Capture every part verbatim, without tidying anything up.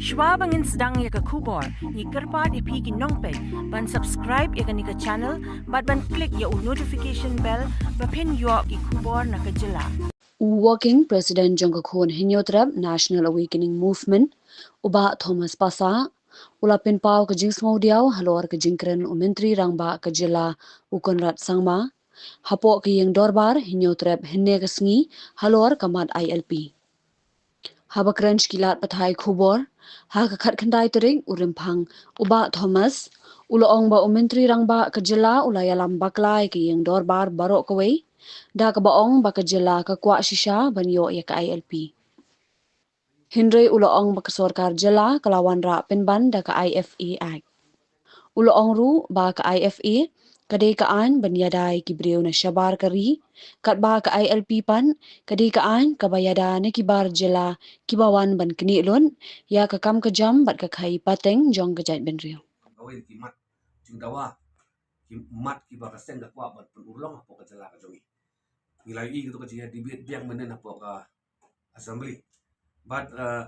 Shwa ba ngin sdang ïa ka khubor, ngi kyrpad ïa phi ki nongpeit ban subscribe ïa kane ka channel bad ban click ïa u notification bell ba phin ïoh ki khubor na ka jylla. U Working President jong ka khun Hynñiewtrep National Awakening Movement, u Bah Thomas Passah, u la pynpaw ka jingsngewdiaw halor ka jingkren u Myntri Rangbah ka jylla, u Conrad Sangma, hapoh ka ïing dorbar Hynñiewtrep hynne ka sngi halor ka mat I L P. Haba kren sha ki lad pathai khubor ha ka khatkhyndai tarik u Rymphang, u Bah Thomas u la ong ba u Myntri Rangbah ka jylla u la ïalam bakla ïa ka ïing dorbar baroh kawei, da kaba ong ba ka jylla ka kwah shisha ban ïoh ïa ka I L P. Hynrei u la ong ba ka sorkar jylla ka la wanrah pynban da ka I F A Act. U la ong ruh ba ka I F A ka dei ka aiñ ban ïada ïa ki briew na shabar ka ri, katba ka I L P pat ka dei ka aiñ kaba ïada na ki bar jylla kiba wan ban knieh lut ïa ka kam ka jam bad ka khaïi pateng jong ka jaitbynriew. Kawei ki mat jingdawa, ki mat kiba ka seng ka kwah ban pynurlong hapoh ka jylla ka jong ngi. Ngi la ïohi kato ka jingïadebate biang mynnin hapoh ka assembly. Bad, eh,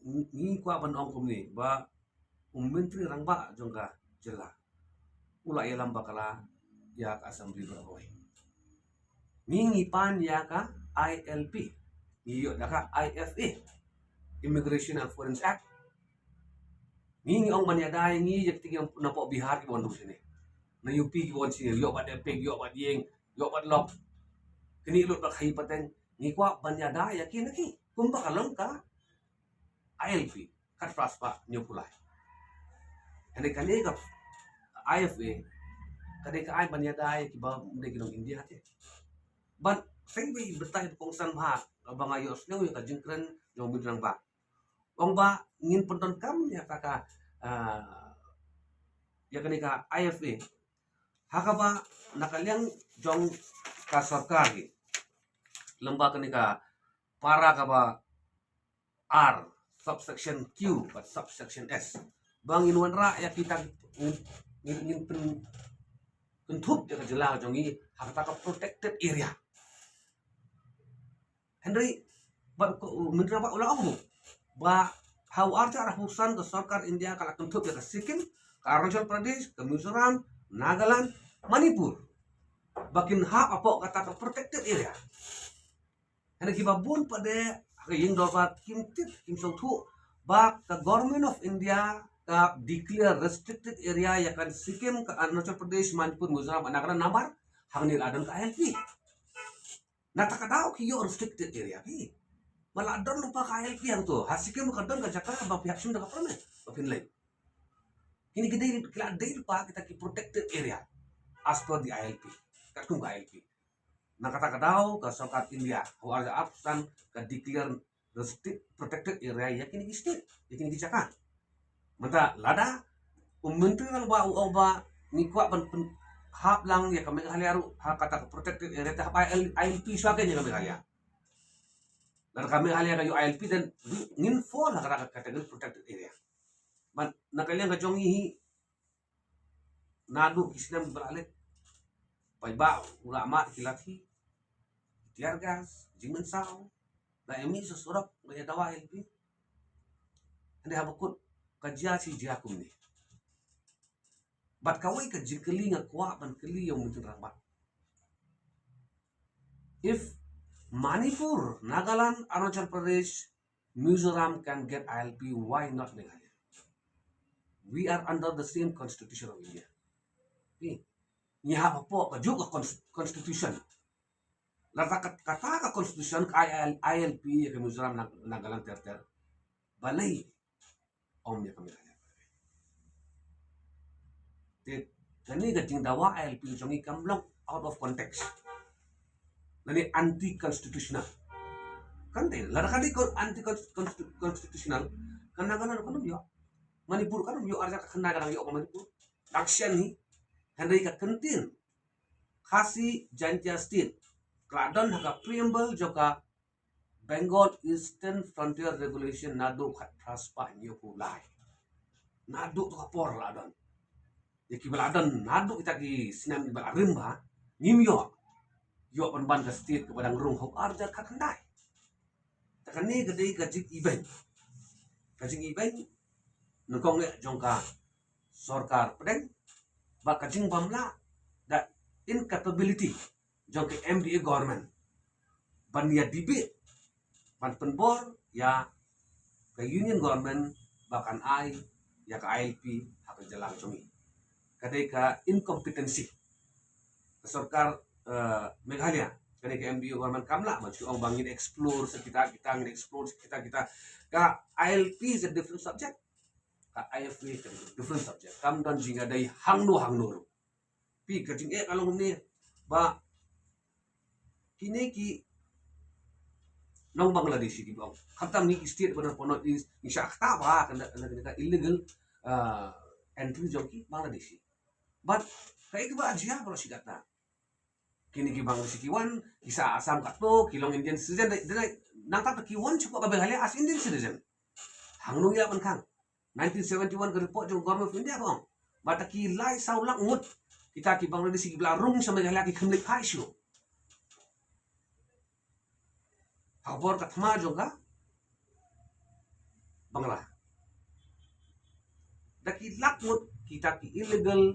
ngi, ngi kwah ban ong kumne ba u Myntri Rangbah jong ka jylla u la ïalam bakla ïa ka assembly baroh kawei. Ngi, ngi pan ïa ka I L P, ngi ïoh da ka I F A, Immigration and Foreign Act. Ngi, ngi ong ban ïada ïa ngi ïa kiti ki napoh Bihar kiba wan ruh shane, na U P kiba wan shane, ïoh bad epic, ïoh bad ïing, ïoh bad lok, knieh lut bad khaïi pateng. Ngi kwah ban ïada ïa ki na ki kumba ka long ka I L P khatphra spah hynñiewphew lai. Hynrei kane ka I F A ka dei ka aiñ ban ïada ïa kiba ym dei ki nong India te. Bad seng ba i batai ba kongsan bha ba nga ïohsngew ïa ka jingkren jong u Myntri Rangbah, ong ba ngin pyndonkam ïa ka, ka, ah, ïa kane ka I F A ha kaba na ka liang jong ka sorkar hi, lem bad kane ka para kaba ar, subsection Q bad subsection S, ba ngin wanrah ïa kita, ngin, ngin, ngin pyn, kynthup ïa ka jylla jong ngi ha kata ka protected area. Hynrei bad u Myntri Rangbah u la ong ruh ba ha u arhajar arphew san ka sorkar India ka la kynthup ïa ka Sikkim, ka Arunachal Pradesh, ka Mizoram, Nagaland, Manipur ba kin hap hapoh kata ka protected area. Hynrei kiba bun pat de ha ka ïing dorbar kim tip, kim sngewthuh ba ka Government of India ka declare restricted area ïa ka Sikkim, ka Arunachal Pradesh, Manipur, Mizoram, Nagaland namar hangne la don ka I L P. Na kata ka daw ki ïoh restricted area phi. Ba la don lypa ka I L P hangto. Ha Sikkim ka don ka jaka ba phi hap shim da ka permit ba phin leit. Kine ki dei, ki la dei lypa kita ki protected area as per the I L P. Katkum ka I L P. Na kata ka daw ka sorkar India ha u arhajar arphew san ka declare restrict, protected area ïa kine ki state, ïa kine ki jaka. Mynta lada u Myntri Rangbah u ong ba ngi kwah ban pyn, hap lang ïa ka Meghalaya ruh ha kata ka protected area, te hap I L, I L P shuwa kein ïa ka Meghalaya. Lada ka Meghalaya ka ïoh I L P, then ngin fall ha kata ka category protected area. Bad na ka liang ka jong ngi hi, naduh ki snem ba la leit, paidbah u la mad ki lathi, tear gas, jingmynsaw, la ïa mih sha surok, la ïa dawa I L P. Hynrei haba kut ka jia shi jia kumne. Bad kawei ka jingkylli nga kwah ban kylli ïa u Myntri Rangbah. If Manipur, Nagaland, Arunachal Pradesh, Mizoram can get I L P, why not Meghalaya? We are under the same constitution of India. Ngi hap hapoh kajuh ka cons-, constitution. Lada kat-, kata ka constitution ka ai I L P ïa ka Mizoram, Nag-, Nagaland ter ter, balei ym ïa ka Meghalaya? Te kane ka jingdawa I L P jong ngi kam long out of context lane anti constitutional. Kan te lada ka dei anti constitutional, kan Nagaland kan ym ïoh, Manipur kan ym ïoh, arja ka khana ka dang ïoh ka Manipur. Action hi, hynrei ka kyntien Khasi Jaintia State ka la don ha ka preamble jong ka Bengal Eastern Frontier Regulation naduh khatphra spah hynñiewphew lai. Naduh to ka por la don. Ïa kiba la don naduh kita ki snem kiba la rim bha, ngim ïoh, ïoh pynban ka state kaba dang rung ha u arhajar khatkhyndai. Te kane ka dei ka jingibeiñ. ka jingibeiñ nyngkong eh jong ka sorkar pdeng, bad ka jingbym lah, the incapability jong ka M D A government ban ïa debate, ban pynbor ïa ka union government ba kan ai ïa ka I L P ha ka jylla jong ngi. Ka dei ka incompetency ka sorkar, eh, Meghalaya, kane ka M D A government kam lah ban shu ong ba ngin explore sa kita kita, ngin explore sa kita kita. Ka I L P is a different subject. Ka I F A is a different subject. Kam don jingïadei hangno hangno ruh. Phi, ka jingeh ka long ne ba kine ki nong Bangladeshi ki bang. Khamtam ngi ki state ba don pynot is ngi shah kata ba ka, ka, ka, ka illegal, uh, entry jong ki Bangladeshi. But kaei kaba jia baroh shi katta. Kine ki Bangladeshi ki wan, ki sah Assam katto, ki long Indian citizen, dei, dei, nangta ki wan sha ka Meghalaya as Indian citizen. Hangno ngi lah ban khang? Nineteen seventy-one ka report jong Government of India ka ong ba da ki lai saw lak ngut kita ki Bangladeshi kiba la rung sha Meghalaya ki khlem leit phai shuh. Ha ka por ka thma jong ka Bangla, da ki lak ngut kita ki illegal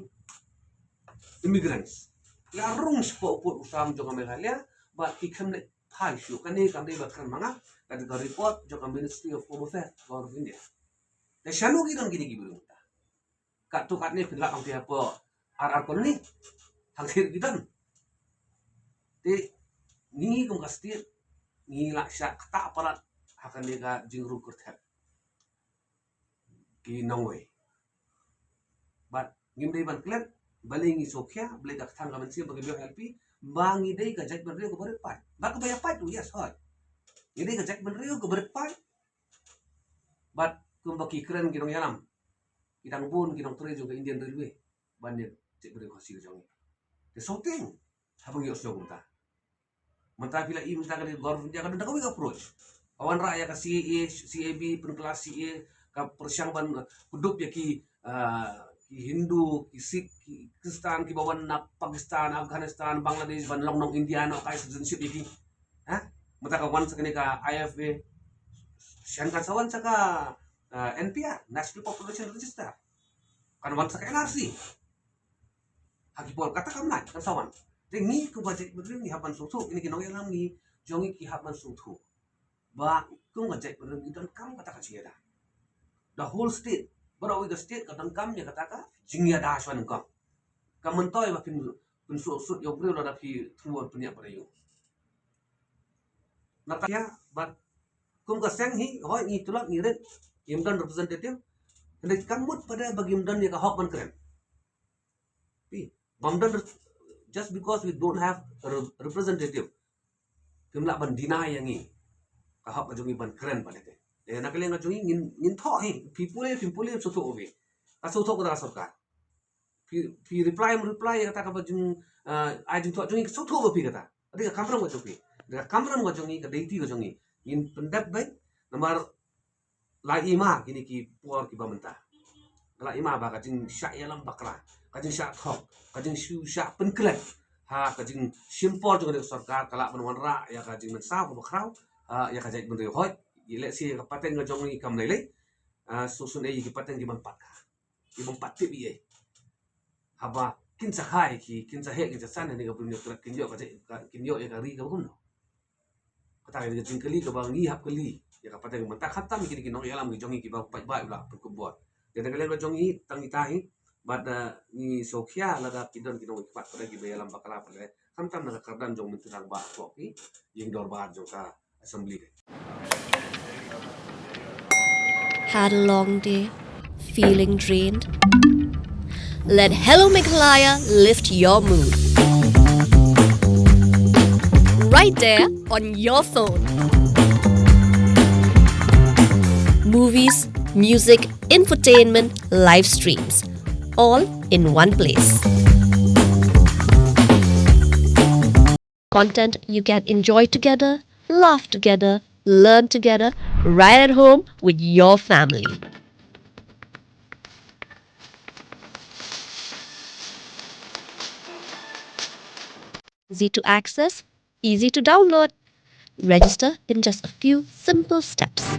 immigrants la rung sha u pud u sam jong ka Meghalaya, bad ki khlem leit phai shuh. Kane kam dei ba kren ma nga, ka dei ka report jong ka Ministry of Home Affairs, Government of India. Te shano ki don kine ki briew mynta? Katto katne phin lah ban ong te hapoh R R Colony, hangtei ki don. Te ngi kum ka state ngi lah shah ktah palat ha kane ka jingrung kyrthep ki nongwei. Bad ngim dei ban klet, balei ngi sngewkhia, balei ka kthang ka mynsiem ba ngi biang I L P, ba ngi dei ka jaitbynriew kaba rit paid. Ba kaba ïa paid ruh, yes, hooid. Ngi dei ka jaitbynriew kaba rit paid. Bad kumba ki kren ki nongïalam, ki dang bun ki nongtrei jong ka Indian Railway ban ïa jaitbynriew Khasi ka jong ngi. Te sngewthuh haba ngi ïohsngew kumta. Mynta phi la i mynta ka dei Government of India ka don da kawei ka approach. Ka wanrah ïa ka C A A, C A B, pynkylla C A A, ka pyrshang ban, uh, kdup ïa ki, uh, ki Hindu, ki Sikh, ki Khristan, kiba wan na Pakistan, Afghanistan, Bangladesh, ban long nong India, noh kai citizenship ïa ki. Ha? Mynta ka wan sa kane ka I F A, shen kan sa wan sa ka, uh, N P R, National Population Register. Kan wan sa ka N R C. Ha ki por kata kam lah, kan sa wan. Te ngi kum ka jaitbynriew ngi hap ban sngewthuh, kine ki nongïalam ngi jong ngi ki hap ban sngewthuh ba kum ka jaitbynriew ngi donkam kata ka jingïada. The whole state, baroh kawei ka state ka donkam ïa kata ka jingïada shwa nyngkong. Kam myntoi ba phin, phin sngewsut ïa u briew lada phi thmu ban pynïap bad ïa u. Nangta ïa, bad kum ka seng hi, hooid ngi tlot ngi rit, ngim don representative, hynrei kam mut pat ba ngim don ïa ka hok ban kren. Phi, bym don re-, just because we don't have a re-, representative, kim lah ban deny ïa ngi ka hok ka jong ngi ban kren bad ïa te. Te na ka liang ka jong ngi ngin, ngin thoh hi, phi pule, phim pule, sngewthuh phi. Ka sngewthuh kata ka sorkar. Phi, phi reply, em reply ïa kata kaba jing, ah, ai jingthoh jong ngi, sngewthuh ba phi kata. Ka dei ka kamram ka jong phi. Ka kamram ka jong ngi, ka duty ka jong ngi. Ngin pyndep beit, namar la i ma kine ki por kiba mynta. La i ma ba ka jingshah ïalam bakla, ka jingshah thok, ka jingshu shah pynklet ha ka jingshim por jong ka sorkar ka lah ban wanrah ïa ka jingmynsaw kaba khraw, ah, ïa ka jaitbynriew hooid. Ïa lehse ïa ka pateng ka jong ngi kam lei lei. Ah, sngewsynei ïa ki pateng kiban pat ka. Ki bym pat tip ei ei. Haba kin sa hai ki, kin sa heh, kin sa san, ne ka bun ïa ka, kin ïoh ka, ka, kin ïoh ïa ka ri kaba kumno. Kata ka jingkylli kaba ngi hap kylli ïa ka pateng mynta, khamtam kine ki nongïalam ki jong ngi kiba paidbah u la pynkup bor. Te na ka liang ka jong ngi tang ita hi, bad, eh, ngi sngewkhia lada ki don ki nongwei ki paid pat kiba ïalam bakla pat, khamtam na ka kyrdan jong Myntri Rangbah hapoh ki ïing dorbar jong ka Assembly. Had a long day? Feeling drained? Let Hello Meghalaya lift your mood. Right there on your phone. Movies, music, infotainment, live streams, all in one place. Content you can enjoy together, laugh together, learn together, right at home with your family. Easy to access, easy to download. Register in just a few simple steps.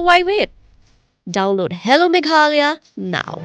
Why wait? Download Hello Meghalaya now.